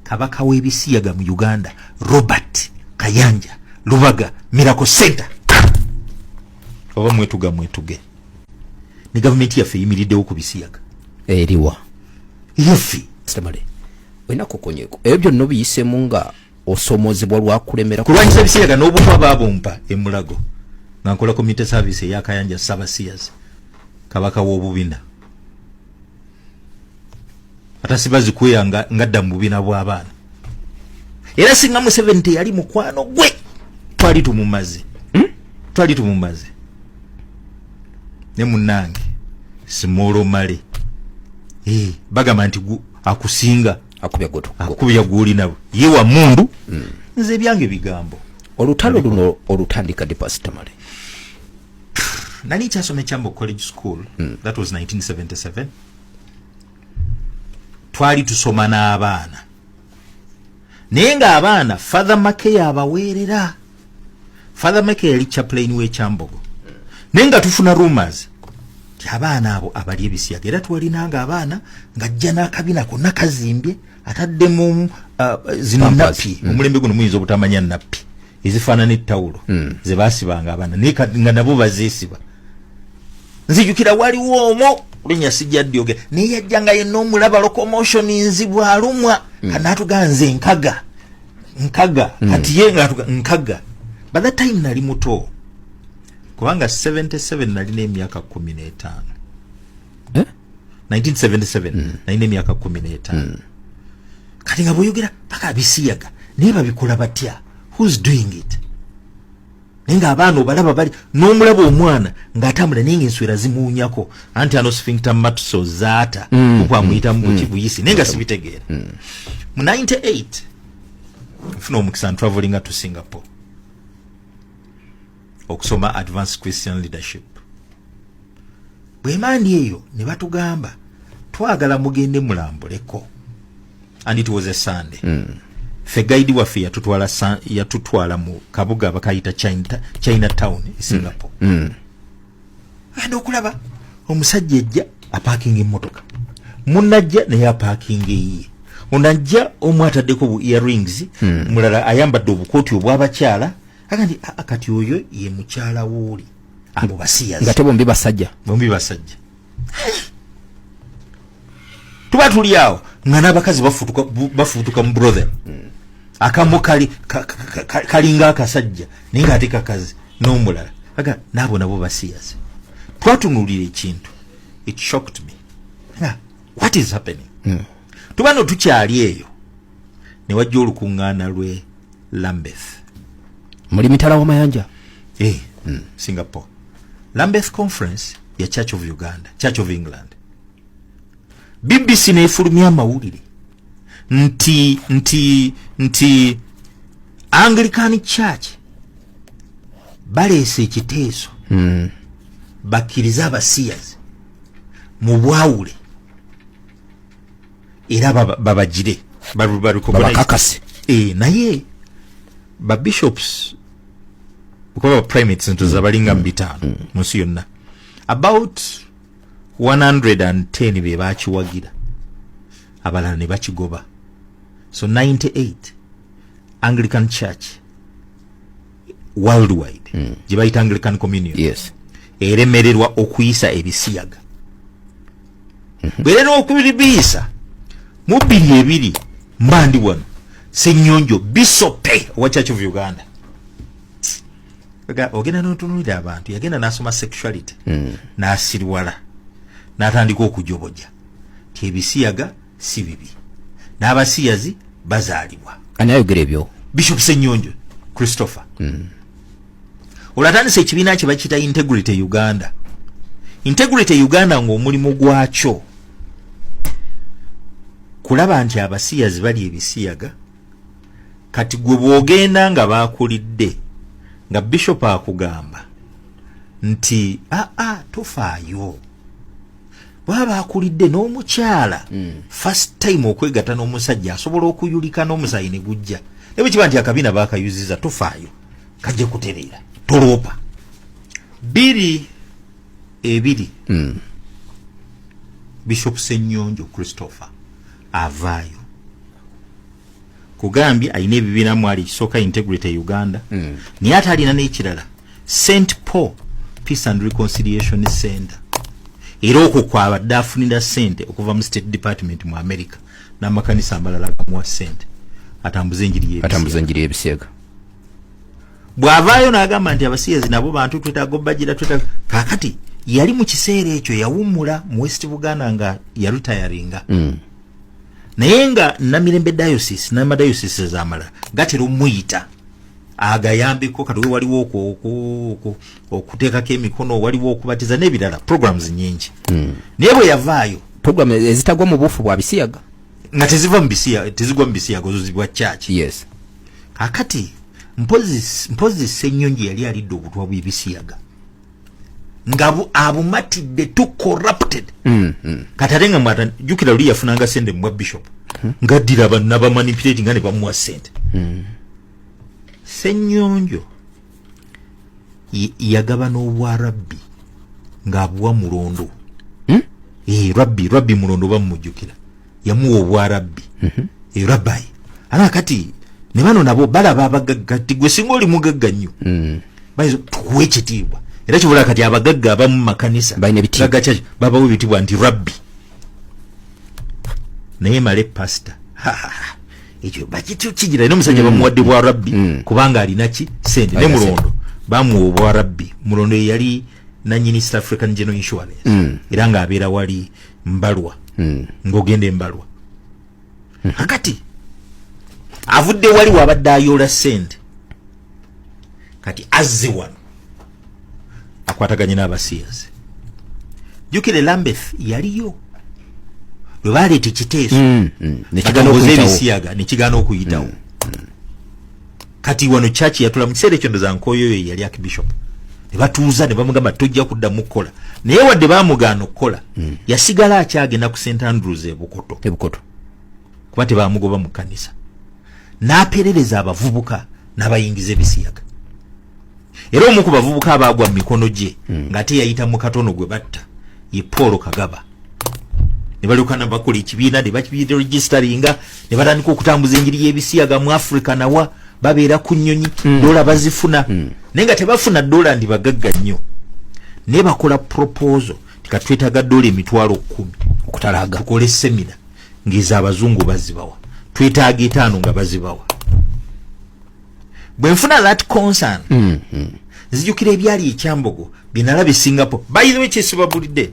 Kabaka w'ebisiyaga mu Uganda, Robert Kayanja Lubaga Miracle Center, oba mwetuga mwetuge ne gavumenti yaffe eyimiriddewo ku bisiyaga. Eriwa? Yaffe. Tamale, olina kukonyeko ebyo byonna obiyisemu nga osomozebwa lwakulemera kulwanyisa ebisiyaga n'obutwa. Baabumpa emulago nga nkola community service eyakayanja Sabasiyazi, kabaka w'obubina atasiba zikweya nga ngadda mu bubina bw'abaana. Era singa Museveni teyali mukwano gwe, twali tumumaze, Twali tumumaze. Ne munnange simolomale. Eh, bagamba nti akusinga akubya goto. Akubya gwoli nabo ye wa mundu. Nze ebyange bigambo. Olutalo luno olutandika ddi, Pastor Tamale? Nali nkyasoma ekyambo College School. That was 1977. Twali tusoma n'abaana, naye ng'abaana Father Make abaweerera. Father Make yali chaplain w'ekyambogo, naye nga tufuna rumors ti abaana abo abali ebisiyaga. Era twalinanga abaana ng'ajja n'akabina konna kazimbye, ataddemu zino Pampers. Nappi. Omulembe guno muyinza obutamanya nappi ezifaanana ettawulo ze baasibanga abaana, naye nga nabo bazeesiba. Nzijukira waliwo omwo, linnya sijja ddyogera, naye yajjanga yenna omulaba locomotion nzibu, alumwa. Kanaatuga nze nkaga nkaga. Kati ye nga atuga nkaga. By that time nali muto, kubanga 77 nalina emyaka 15. Eh? 1977 nalina emyaka 15. Kati nga bweyogera paka bisiyaga, naye babikola batya? Who's doing it? Naye ng'abaana obalaba bali n'omulaba omwana ng'atambula, naye ng'enswera zimuwunyako, anti anal sphincter muscle zaata kuko amuyita mu buki buyisi, naye nga sibitegeera. Mu 98 nfuna omukisa ntravelinga to Singapore okusoma advanced Christian leadership. Bwemandi eyo ne batugamba, "Twagala mugende mulambuleko," and it was a Sunday. Ffe guide waffe yatutwala yatutwala mu kabuga bakayita China Town e Singapore. Agenda okulaba omusajja ejja apaakinga emmotoka, munajja naye apaakinga eyiye, onajja omu ataddeko bu earrings, mulala ayambadde obukooti obw'abakyala. Aga nti, "Ah, kati oyo ye mukyala wooli, abo basiyazi." Nga te bombi basajja. Bombi basajja. Tuba tuli awo nga n'abakazi bafutuka mu brothel. Akamu kali kalinga akasajja, naye nga ate kakazi, n'omulala aga naabo nabo basiyazi. Twatunuulira ekintu, it shocked me. Nga, what is happening? Tuba no tukyali eyo ne wajja olukuŋŋaana lwe Lambeth. Muli mitala w'amayanja. Eh, Singapore Lambeth Conference ya Church of Uganda, Church of England. BBC nefulumya amawulire nti Anglican Church baleese ekiteeso bakkirize abasiyazi mu bwawule era babagire babakakase. Eh, naye ba bishops, kuba ba primates ntuza balinga mu 50 mu nsi yonna, about 110 be bakiwagira, abalala ne bakigoba. So 98 Anglican Church worldwide, gye bayita Anglican Communion, eremererwa okuyisa ebisiyaga. Bwerera okubiyisa mu 22 mba ndi wano, Senyonjo bisope owa Church of Uganda. Ogenda notunulira abantu, yagenda nasoma sexuality n'asiriwala n'atandika okujoboja ti ebisiyaga si bibi n'abasiyazi bazaalibwa. Ani ayogera ebyo? Bishop Senyonjo Christopher. Olwo atandise ekibiina kye bakiyita Integrity Uganda. Integrity Uganda ng'omulimu gwakyo kulaba nti abasiyazi bali ebisiyaga. Kati gwe bw'ogenda nga bakulidde, nga bishop akugamba nti aa, tofaayo, bwaba bakulidde n'omukyala first time okwegatta n'omusajja, asobola okuyulika n'omusaayi ne gujja, ne bwe kiba nti akabina bakayuziza, tofaayo, kajja kutereera, toloopa. 22 Bishop Senyonjo Christopher avaayo. Kugambye alina ebibiina mwali ekisooka Integrity Uganda, naye ate alina n'ekirala, St Paul Peace and Reconciliation Center. Era okwo kwabadde afunira sente okuva mu State Department mu America n'amakanisa amalala agamuwa sente atambuze enjiri y'ebisiyaga. Atambuza enjiri y'ebisiyaga. Bw'avaayo n'agamba nti abasiyazi nabo bantu, twetaaga obbagira, twetaaga. Kaakati yali mu kiseera ekyo yawummula mu West Buganda nga yaretiringa, naye nga Namirembe Diocese n'amadioceses amalala gatera omuyita agayambeko. Kati we waliwo okuteekako emikono, waliwo okubatiza n'ebirala, programs nyingi. Naye bwe yavaayo, Program ezitagwa mu buufu bwa bisiyaga. Nga teziva mu bisiya, tezigwa mu bisiyaga, ozo zibwa church. Kakati mpozi Ssenyonjo yali alidde obutwa bw'ebisiyaga nga abumatidde, too corrupted. Kati ate nga mwata jjukira luli yafunanga sente mu bwa bishop, ng'addira banna bamanipulate nga ne bamuwa sente. Ssenyonjo yagaba n'obwa rabbi ng'abuwa Mulondo. Eh, rabbi Mulondo bamumujjukira, yamuwa obwa rabbi. Eh, rabbi ala. Kati ne bano nabo balaba abagagga ti gwe singa oli mugagga nnyo, bayinza tukuwa ekitiibwa. Era kibula kati abagagga abamu mu makanisa Balina ebitiibwa. Gagga church babawo ebitiibwa nti rabbi. Naye male pasita ekyo bakityo kigira era omusajja bamuwadde bwa rabbi kubanga alina ki? Sente. Ne Alina. Mulondo bamuwa obwa rabbi. Mulondo ye yali nanyini East African General Insurance, era ng'abeera wali Mbalwa, ng'ogenda Embalwa. Kakati avudde wali wabadde ayoola sente, kati azze wano akwataganye n'abasiyazi. Jjukire Lambeth yaliyo lwe baleeta ekiteeso Nekigaana batongoze okuyitawo. ebisiyaga, nekigaana okuyitawo. Kati wano church yatula mu kiseera ekyo, ndoza Nkoyoyo yali archbishop, ne batuuza ne bamugamba tojja kuddamu kukola. Naye wadde bamugaana okukola, yasigala akyagenda ku St Andrews Ebukoto. Ebukoto. Kuba tebamugoba mu kkanisa, n'aperereza abavubuka n'abayingiza ebisiyaga. Era omu ku bavubuka abaagwa mu mikono gye, ng'ate yayita mu katono gwe batta, ye Paul Kagaba. Ne balyoka bakola ekibiina ne bakiregisteringa ne batandika okutambuza enjiri y'ebisiyaga mu Africa. Nawa babeera ku nnyonyi, dola bazifuna, naye nga tebafuna dola ndi bagagga nnyo, naye bakola proposal tika twetaaga dola 10,000 okutalaga, tukole seminar, ng'ezo abazungu bazibawa. Twetaaga 5 nga bazibawa. Bwe nfuna that concern, nzijukira ebyali ekyambogo byenalaba e Singapore. By the way, kyesibabulidde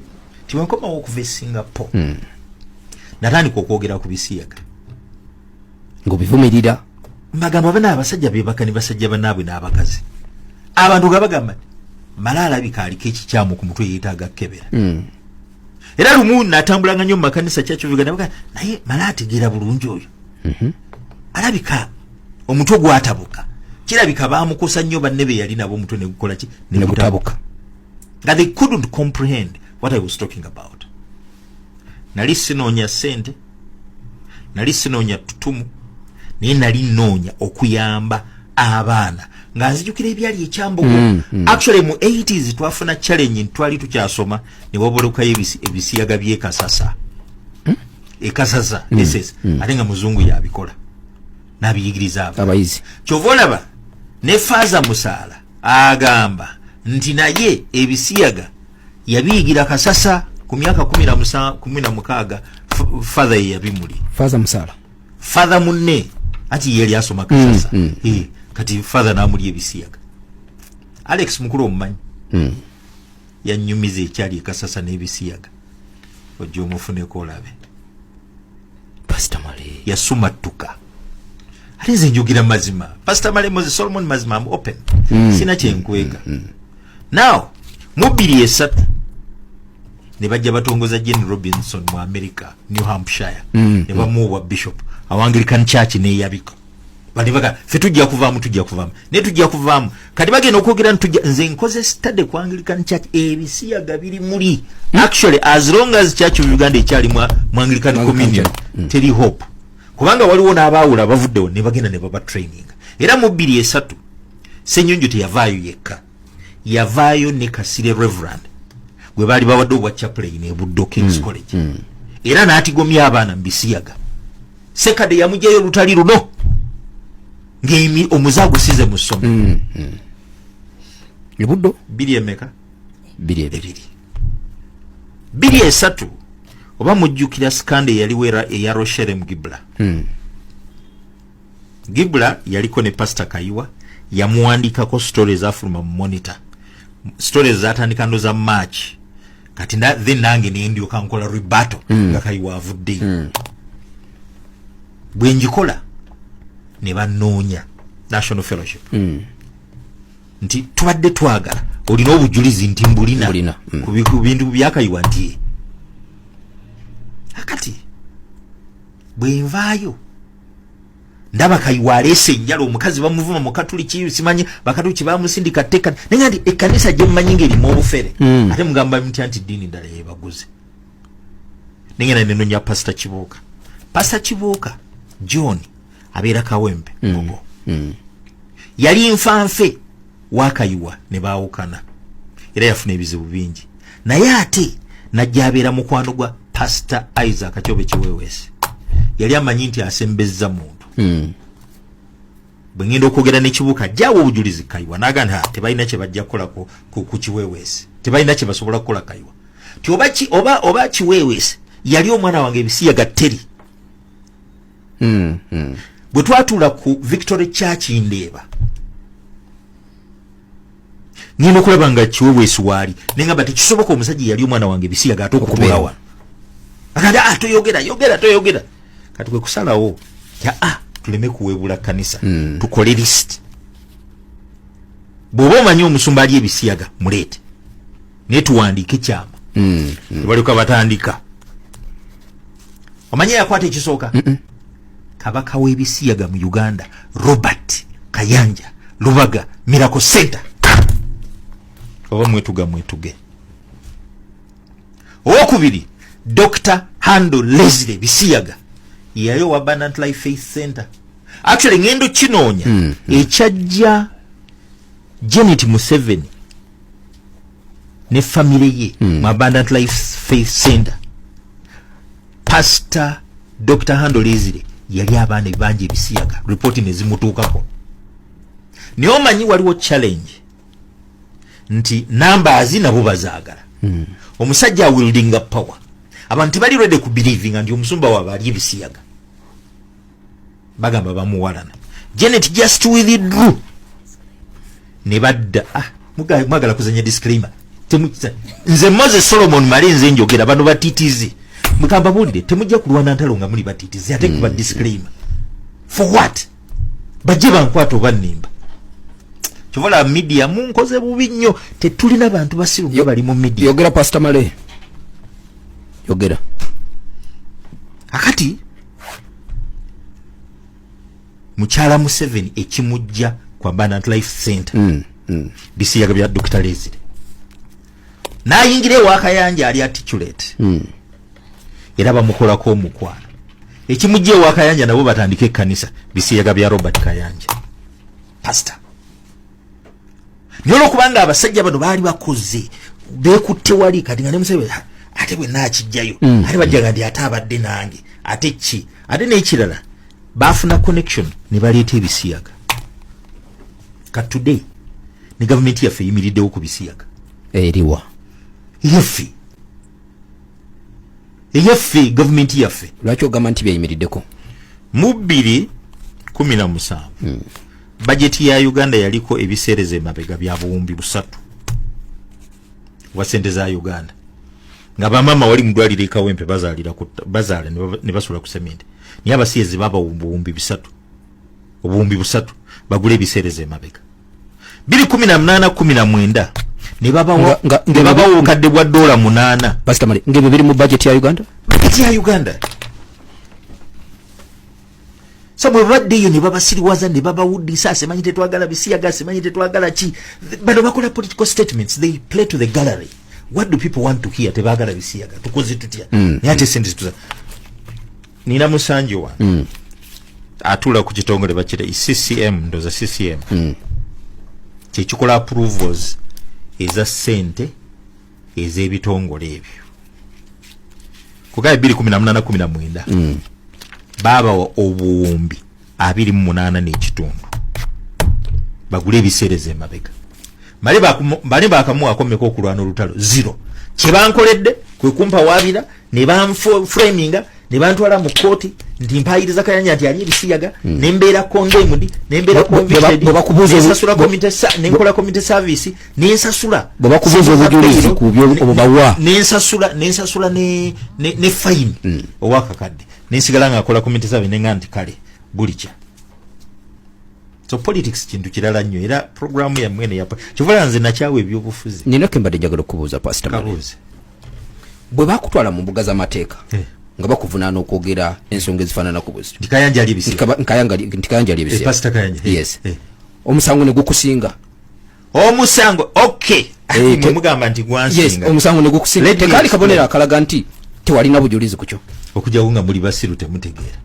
tiwenkomawo okuva e Singapore, natandika okwogera ku bisiyaga. Ng'obivumirira. Mbagamba bana abasajja bebaka ne basajja banaabwe n'abakazi. Abantu nga bagamba nti mala alabika aliko ekikyamu ku mutwe, yeetaaga kukebera. Era lumu natambulanga nnyo mu makanisa Church of Uganda, baga naye mala ategeera bulungi oyo, alabika omutwe gwatabuka, kirabika bamukosa nnyo banne be yali nabo, omutwe negukola ki? Negutabuka. Nga they couldn't comprehend what I was talking about. Nali sinoonya sente, nali sinoonya tutumu, naye nali nnoonya okuyamba abaana nga nzijukira ebyali ekyambogo. Actually mu 80s twafuna challenge nti twali tukyasoma ne wabolokayo ebisiyaga byekasasa ekasasa SS, ate nga muzungu yabikola n'abiyigiriza abaana. Abayizi. Kyova olaba ne Faaza Musaala agamba nti naye ebisiyaga yabiyigira Kasasa ku myaka 16, father ye yabimuli. Faaza Musaala. Father munne ati yali asoma Kasasa. Eh, kati father namuli ebisiyaga. Alex Mukulu omumanyi, yanyumiza ekyali ekasasa n'ebisiyaga, ojja omufuneko olabe. Pastor Male. Yasumattuka. Ate nze njogera mazima, Pastor Male Moses Solomon, mazima, am open, sina kyenkweka. Now mu 2003 ne bajja batongoza Jane Robinson mu America, New Hampshire, ne bamuwa obwa bishop awo Anglican Church neyabika. Bali baga ffe tujja kuvaamu, tujja kuvaamu, naye tujja kuvaamu. Kati bagenda okwogera nti tujja. Nze nkoze study ku Anglican Church, ebisiyaga biri muli. Actually, as long as Church of Uganda ekyali mu Anglican Anglican Communion, Church. Teri hope, kubanga waliwo n'abaawula abavuddewo ne bagenda ne baba training. Era mu 2003 Senyonjo teyavaayo yekka, yavaayo ne Kasire Reverend gwe baali bawadde obwa chaplain e Buddo Kings College, era n'atigomya abaana mu bisiyaga. Sekade yamugjayo olutali luno. Ng'emi omuze agusize mu ssomero. Ebuddo. Biri emeka? 22. Ebiri 23. Oba mujjukira scandal eyaliwo era eya Rochelem Gibla. Gibla yaliko ne Pastor Kayiwa, yamuwandikako stories afuluma mu Monitor. Stories zatandika ndo za March. Kati then nange nendyoka nkola rebuttal nga Kayiwa avuddeyo. Bwe njikola ne bannoonya National Fellowship nti tubadde twagala, olina obujulizi? Nti mbulina. Mbulina. Ku bintu byakayiwa nti akati bwenvaayo ndaba Kayiwa aleese enjala, omukazi bamuvuma mukatuliki, simanyi bakatuliki bamusindika teka, naye nti ekkanisa gye mmanyi ng'erimu obufere, ate mugamba mutya nti ddiini ndala yebaguze? Nengenda nenonya Pasita Kibuuka. Pasita Kibuuka John abeera Kawempe Gogo. Yali nfanfe wakayiwa ne baawukana, era yafuna ebizibu bingi, naye ate najja abeera mukwano gwa Pasita Isaac Kyobe Kiweweesi. Yali amanyi nti asembezza muntu. Bwe ngenda okwogera n'Ekibuuka, jjawo obujulizi Kayiwa naga nti, "Ah, tebalina kye bajja kukola ku Kiweweesi, tebalina kye basobola kukola Kayiwa." Ti oba, oba Kiweweesi yali omwana wange ebisiyaga teri. Bwe twatuula ku Victory Church Ndeeba, ngenda okulaba nga Kiweweesi waali, nengamba tekisoboka omusajja yali omwana wange ebisiyaga ate okutuula wano. Akati, "Ah, toyogera, yogera, toyogera." Kati kwe kusalawo ya ah, tuleme kuweebula kanisa, tukole list. Bw'oba omanyi omusumba ali ebisiyaga muleete, naye tuwandiike kyama. Tebalyoka batandika. Omanyi yakwata ekisooka? Kabaka w'ebisiyaga mu Uganda, Robert Kayanja Lubaga, Miracle Center. Oba mwetuga mwetuge. Owokubiri, Dr Hando Leslie Bisiyaga, yali owa Abundant Life Faith Center. Actually ngendo kinoonya ekyajja Janet Museveni ne famire ye mu Abundant Life Faith Center. Pastor Dr Hando Leslie yali abaana ebibanja ebisiyaga, ripooti nezimutuukako. Naye omanyi waliwo challenge nti numbers nabo bazaagala. Omusajja awieldinga power, abantu tebali ready ku believinga nti omusumba waabwe ali ebisiyaga. Bagamba bamuwalana. Janet just withdrew ne badda. Ah, mwagala kuzanya disclaimer. Nze Moses Solomon Male, nze njogera. Bano batitizi mugamba buulire, temujja kulwana ntalo nga muli batitizi ate kuba disclaimer for what? Bajje bankwata oba nnimba. Kyovola media munkoze bubi nnyo. Tetulina bantu basiru nga bali mu media. Yogera, Pastor Male, yogera. Akati mukyala Museveni ekimujja ku Abundant Life Center, bisiyaga bya Dr Leslie, n'ayingira ewakayanja ali articulate, era bamukolako omukwano. Ekimujja ewakayanja nabo batandika ekkanisa, bisiyaga bya Robert Kayanja, pastor. Naye olwokubanga abasajja bano baali bakoze bekutte wali, kati nga ne Museveni, "Ha, ate bwe naakijjayo, ate bajjaga nti ate abadde nange, ate ki?" Ate n'ekirala, baafuna connection ne baleeta ebisiyaga. Ka today ne gavumenti yaffe eyimiriddewo ku bisiyaga. Eriwa? Eyaffe, eyaffe, gavumenti yaffe. Lwaki ogamba nti byeyimiriddeko? Mu 2017 bajeti ya Uganda yaliko ebiseereza emabega bya 3000 wa sente za Uganda, nga bamama wali mudwaliro ekawempe bazaalira bazaala ne basula ku sementi, naye abasiyezi babawa 3000, 3000 bagula ebiseereza emabega. 2018 19 ne babawa ne babawa obukadde bwa dola 8. Pastor Male, ng'ebyo biri mu budget ya Uganda? Bajeti ya Uganda. So bwe babadde eyo ne babasiriwaza ne babawuddisa, simanyi tetwagala bisiyaga, simanyi tetwagala ki. Bano bakola political statements, they play to the gallery. What do people want to hear? Tebaagala bisiyaga, tukoze tutya? Naye ate sente zituza. Nina musanji wange atuula ku kitongole bakira CCM, ndoza CCM, kyekikola approvals eza sente ez'ebitongole ebyo. Kugaye 2018 19 baabawa 28.5. Bagule ebiseereza emabega. Male bakamuwaako mmeka okulwana olutalo? Zero. Kyebankoledde kwe kumpa waabira ne banframinga ne bantwala mu kooti nti mpayiriza Kayanja nti ali ebisiyaga, nembeera condemned, nembeera convicted, nensasula nenkola community service, nensasula. Bwe bakubuuza obujulizi ku byo obubawa? Nensasula ne fine owakakadde, nensigala nga akola community service, nenga nti kale bulikya. So politics kintu kirala nnyo, era programu yammwe ne yapa kyovula nze nakyawa ebyobufuzi. Nina kembadde njagala okubuuza, Pastor Male. Kabuuze. Bwe bakutwala mu mbuga z'amateeka nga bakuvunaana okwogera ensonga ezifaanana ku bwezityo, nti Kayanja ali ebisiyaga. Nti Kayanja ali ebisiyaga. Pastor Kayanja, Yes. Omusango ne gukusinga. Omusango, okay. Mwe mugamba nti gwansinga. Omusango ne gukusinga. Let me Tekaali kabonero explain. akalaga nti tewalina bujulizi ku kyo? Okujjawo nga muli basiru, temutegeera.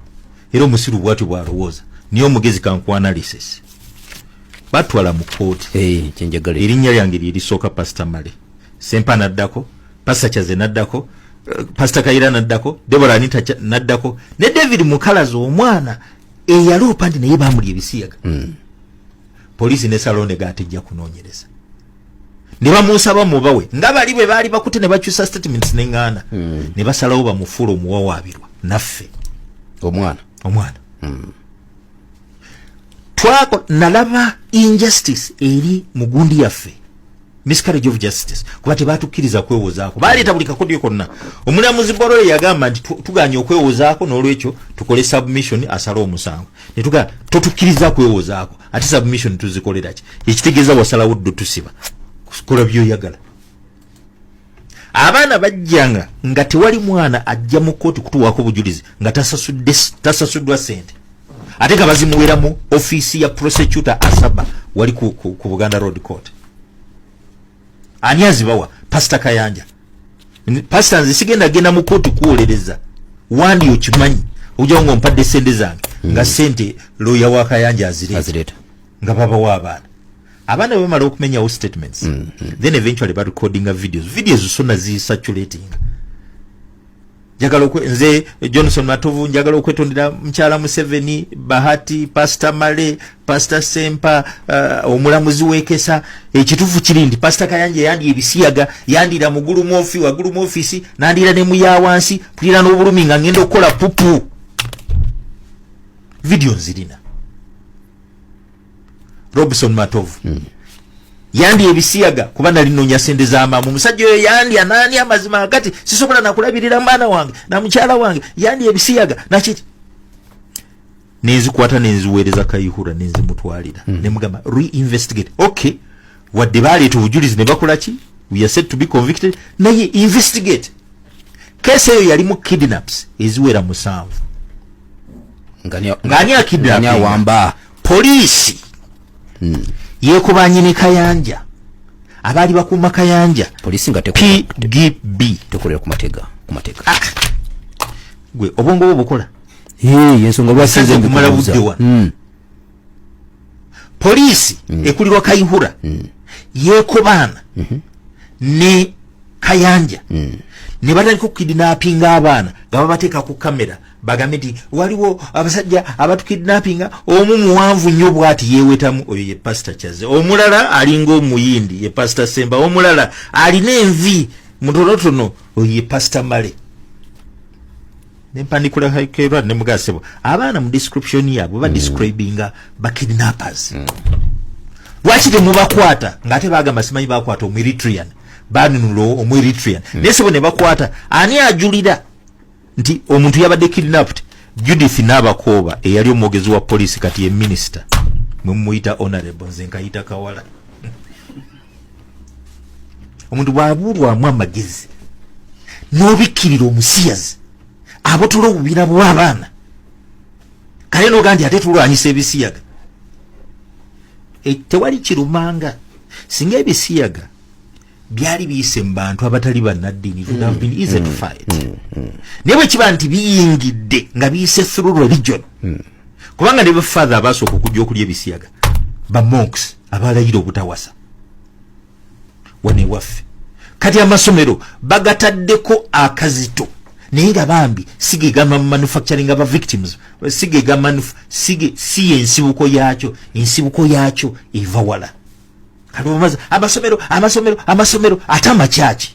Era omusiru bwatyo bwalowooza, niye omugezi. Kanku analysis. Batwala mu kooti. Kyenjagala. Erinnya lyange lyerisooka, Pastor Male Sempa naddako, Pastor Kyaze naddako, Pastor Kayira naddako, Debora Anita naddako, ne David Mukalazi, omwana eyaloopa nti naye bamulya ebisiyaga. Poliisi ne salone gatejja kunoonyereza ne bamunsaba mubawe nga bali bwe baali bakute ne bakyusa statements neŋŋaana, ne basalawo bamufuula omuwawaabirwa naffe. Omwana? Omwana. Twako nalaba injustice eri mu gundi yaffe, miscarriage of justice, kuba tebatukkiriza kwewozaako. Baleeta buli kakodyo konna. Omulamuzi Borole yagamba nti tuganye okwewozaako, n'olwekyo tukole submission asale omusango. Netugaa totukkiriza kwewozaako, ate submission tuzikolera ki? Ekitegeeza wasalawo ddo tusiba, kola byoyagala. Abaana bajjanga nga tewali mwana ajja mu kooti kutuwaako bujulizi nga tasasuddwa sente, ate nga bazimuwera mu ofiisi ya prosecutor Asaba wali ku Buganda Road Court. Ani azibawa? Pasita Kayanja. Pasita, nze sigenda genda mu kooti kuwolereza wandi, okimanyi, okujjawo nga ompadde sente zange, nga sente looya wa Kayanja azireeta. Azireeta. Nga babawa abaana. Abaana bwe bamala okumenyawo statements, then eventually barecordinga videos. Videos zonna zicirculating. Njagala nze Johnson Matovu njagala okwetondera mukyala Museveni, Bahati, Pastor Male, Pastor Sempa, omulamuzi wekesa. Ekituufu kiri nti Pastor Kayanja yandi ebisiyaga, yandira mugulu muofi waggulu mu ofisi, nandira ne muya wansi, mpulira n'obulumi nga ngenda okukola pupu. Video nzirina. Robson Matovu yandi ebisiyaga kuba nali nonya sente z'amaamu. Omusajja oyo yandya nani amazima agati sisobola nakulabirira mwana wange na mukyala wange, yandi ebisiyaga nakiki. Nenzikwata nenziweereza Kayihura, nenzimutwalira, nemugamba reinvestigate. Okay, wadde baleeta obujulizi ne bakola ki, we are said to be convicted, naye investigate. Case eyo yalimu kidnaps eziwera 7. Ng'ani akidnappinga? Awamba? Poliisi yeekobanye ne Kayanja, abaali bakuuma Kayanja. Poliisi nga PGB. Tekolera ku mateeka, ku mateeka. Ah! Gwe obwongo bwo bukola? Ensonga lwasinze Okumala mbikubuuza. budde wano. Poliisi ekulirwa Kayihura yeekobaana ne Kayanja ne batandika okukidnappinga abaana nga babateeka ku kamera, bagambe nti waliwo abasajja abatukidnappinga, omu muwanvu nnyo bwati yeewetamu, oyo ye Pasita Kyaze, omulala alinga omuyindi ye Pasita Semba, omulala alina envi mutonotono, oyo ye Pasita Male. Nempandikula kerwa nemugasebo abaana mu description yaabwe badescribinga bakidnappers, lwaki temubakwata? Ng'ate bagamba simanyi bakwata Omueritrean, banunula Omueritrean, naye sebo ne bakwata ani ajulira nti omuntu yabadde kidnapped? Judith Nabakooba, eyali omwogezi wa poliisi, kati ye minisita. Mwe mumuyita honorable, nze nkayita kawala. Omuntu bw'abuulwamu amagezi n'obikkirira omusiyazi abotola obubina bw'abaana, kale noga nti ate tulwanyisa ebisiyaga. Tewali kirumanga singa ebisiyaga byali biyise mu bantu abatali bannaddiini, it would have been easy to fight. Naye bwe kiba nti biyingidde nga biyise through religion, kubanga ne bafather abasooka okujja okulya ebisiyaga, ba monks abalayira obutawasa wano ewaffe, kati amasomero bagataddeko akazito. Naye nga bambi sigegamba manufacturing aba victims, sigega sige si ensibuko yakyo. Ensibuko yakyo eva wala. Kati amasomero, amasomero, amasomero, ate amakyaki.